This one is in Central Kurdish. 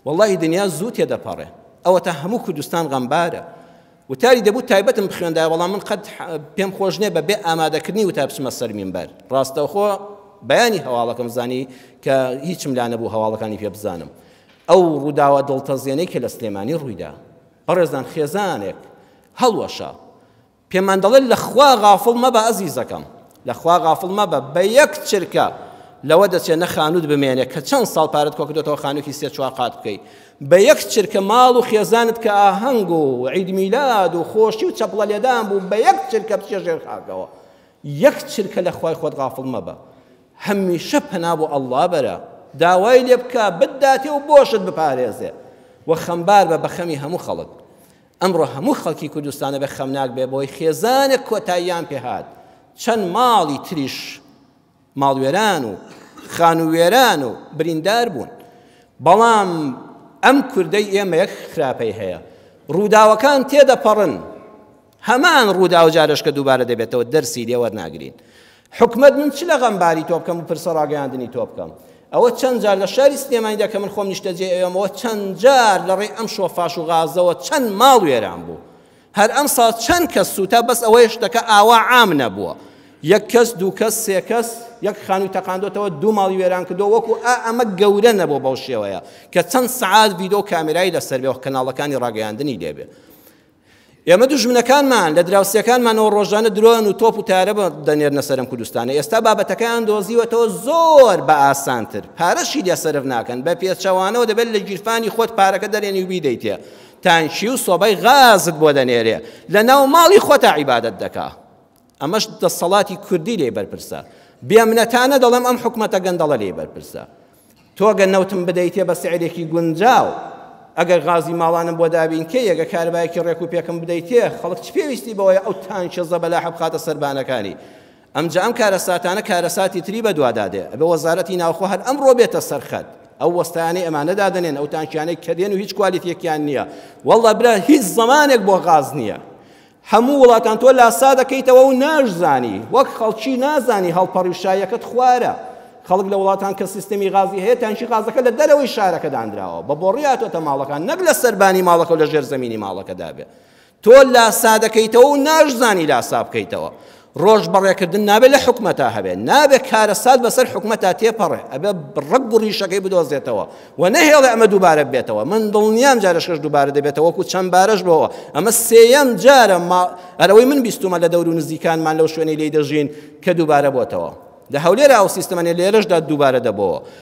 وەڵاهی دنیا زوو تێدەپەڕێ. ئەوەتا هەموو کوردستان غەمبارە. وتاری دەبوو تایبەتم بخوێندایە بەڵام من قەت پێم خۆش نییە بە بێ ئامادەکردنی وتار بچمە سەر مینبەر. ڕاستەوخۆ بەیانی هەواڵەکەم زانی کە هیچم لا نەبوو هەواڵەکانی پێ بزانم. ئەو ڕووداوە دڵتەزێنەی کە لە سلێمانی ڕوویدا. بەڕێزان خێزانێک هەڵوەشا. پێمان دەڵێت لە خوا غافڵ مەبە ئەزیزەکەم، لە خوا غافڵ مەبە، بە یەک چرکە لەوە دەچێت نە خانووت بمێنێ کە چەند ساڵ پارەت کۆکردۆتەوە خانووکی سێ چوار قات بکەی، بە یەک چرکە ماڵ و خێزانت کە ئاهەنگ و عید میلاد و خۆشی و چەپڵە لێدان بوو بە یەک چرکە بچێ ژێر خاکەوە. یەک چرکە لە خوای خۆت غافڵ مەبە، هەمیشە پەنا بۆ اللە بەرە، داوای لێ بکە بتداتێ و بۆشت بپارێزێ و خەمبار بە بە خەمی هەموو خەڵک. ئەمڕۆ هەموو خەڵکی کوردستان ئەبێ خەمناک بێ بەوەی خێزانێک کۆتاییان پێهات، چەند ماڵی تریش ماڵوێران و خانووێران و بریندار بوون. بەڵام ئەم کوردەی ئێمە یەک خراپەی هەیە، ڕووداوەکان تێدەپەڕن، هەمان ڕووداو جارێشکە دووبارە دەبێتەوە، دەرسی لێ وەرناگرین. حکومەت من چ لە غەمباری تۆ بکەم و پرسە ڕاگەیاندنی تۆ بکەم؟ ئەوە چەند جار لە شاری سلێمانیدا کە من خۆم نیشتەجێی ئەوێمەوە چەند جار لە ڕێی ئەم شۆفاش و غازەوە چەند ماڵ وێران بوو. هەر ئەمساڵ چەند کەس سووتا، بەس ئەوەیە شتەکە ئاوا عام نەبووە. یەک کەس، دوو کەس، سێ کەس، یەک خانووی تەقاندۆتەوە، دوو ماڵی وێران کردووە، وەکو ئا ئەمە گەورە نەبووە بەو شێوەیە کە چەند سەعات ڤیدۆ و کامێرای لەسەر بێ و کەناڵەکانی ڕاگەیاندنی لێ بێ. ئێمە دوژمنەکانمان لە دراوسێکانمانەوە ڕۆژانە درۆن و تۆپ و تارە دەنێرنە سەر ئەم کوردستانە. ئێستا بابەتەکەیان دۆزیوەتەوە زۆر بە ئاسانتر، پارەشی لێ سەرف ناکەن، بە پێچەوانەوە دەبێت لە گیرفانی خۆت پارەکە دەرێنی و بیدەیتێ، تانکی و سۆبای غازت بۆ دەنێرێ، لە ناو ماڵی خۆتا عیبادەت دەکا. ئەمەش دەسەڵاتی کوردی لێی بەرپرسە. بێمنەتانە دەڵێم ئەم حکومەتە گەندەڵە لێی بەرپرسە. تۆ گەر نەوتم بدەیتێ بە سعرێکی گونجاو، ئەگەر غازی ماڵانم بۆ دابین کەی، ئەگەر کارەبایەکی ڕێک و پێکم بدەیتێ، خەڵک چ پێویستی بەوەیە ئەو تانکیە زەبەلاحە بخاتە سەربانەکانی؟ ئەمجا ئەم کارەساتانە کارەساتی تری بەدوادا دێ. ئەبێ وەزارەتی ناوخۆ هەر ئەمڕۆ بێتە سەر خەت. ئەو وەستایانەی ئەمانە دادەنێن، ئەو تانکیانەی کە دێن و هیچ کوالیتیەکیان نییە. وەڵڵا برا هیچ زەمانێک بۆ غاز نییە. هەموو وڵاتان تۆ لاسا دەکەیتەوە و ناشزانی، وەک خەڵکی نازانی هەڵپەڕی و شایەکەت خوارە. خەڵک لە وڵاتان کە سیستەمی غازی هەیە تانکی غازەکە لە دەرەوەی شارەکە دانراوە، بە بۆڕی هاتۆتە ماڵەکان نەک لە سەربانی ماڵەکە و لە ژێر زەمینی ماڵەکەدا بێ. تۆ لاسا دەکەیتەوە و ناشزانی لاسا بکەیتەوە. ڕۆژ بەڕێکردن نابێ لە حکومەتا هەبێ، نابێ کارەسات بەسەر حکومەتا تێپەڕێ، ئەبێ ڕەگ و ڕیشەکەی بدۆزێتەوە و نەهێڵێ ئەمە دووبارە ببێتەوە. من دڵنیام جارێکش دووبارە دەبێتەوە وەکو چەند بارەش بۆوە. ئەمە سێیەم جارە هەر ئەوەی من بیستومە لە دەور و نزیکانمان لەو شوێنەی لێی دەژین کە دووبارە بۆتەوە. لە هەولێرا ئەو سیستەمە نیە، لێرەشدا دووبارە دەبۆوە.